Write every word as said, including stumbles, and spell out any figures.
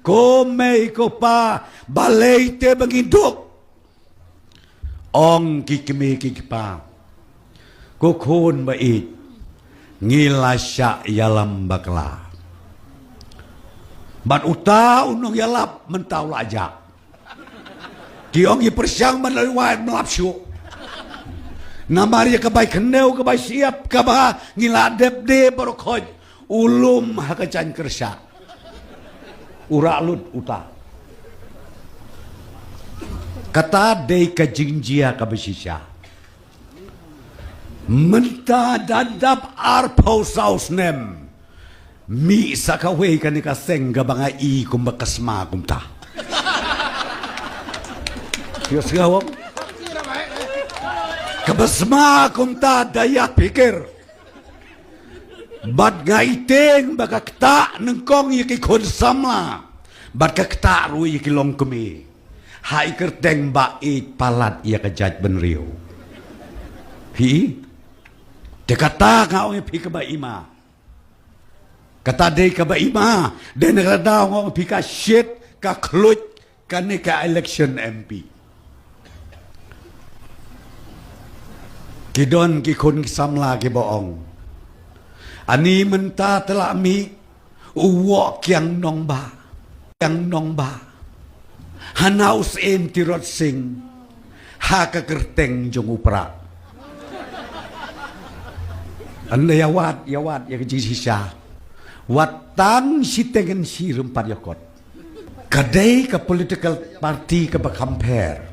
Ko mei ko pa, balei te ba ngi duk? Ong ki kmie ki kpa, ko khun ba ïeit, ngi la shah ïalam bakla. Bad uta u nongïalap mynta u la jah. Ki ong ïa pyrshang ban leit wai mlap shuh. Namar ïa ka bai khyndew ka bai shyiap kaba ngi la dep de baroh khoit, u lum ha ka jaiñ kyrshah. U rah lut uta. Kata dei ka jingjia kaba shisha. Mynta da dap arphew saw snem, mih sa kawei kane ka seng kaba nga i kumba ka sma kumta. Ïa sngewbha. Kaba sma kumta da ïa pyrkhat. Bad nga ïateng ba ka ktah nyngkong ïa ki khun samla, bad ka ktah ruh ïa ki longkmie. Ha i kyrteng ba ïeit palat ïa ka jaitbynriew. Hi. Te kata nga ong ïa phi kaba ima. Kata dei kaba ima, dei na kata nga ong ïa phi ka shit, ka khluit, kane ka election M P. Ki don ki khun ki samla kiba ong, ani mynta te la mih u woh kiang nongbah, kiang nongbah. Hana u Syiem Tirot Sing, ha ka kyrteng jong u Prah. Ynda ïa wad, ïa wad ïa ka jingshisha, wat tang shiteng shi rympat ïa kot. Ka dei ka political party kaba kham pher.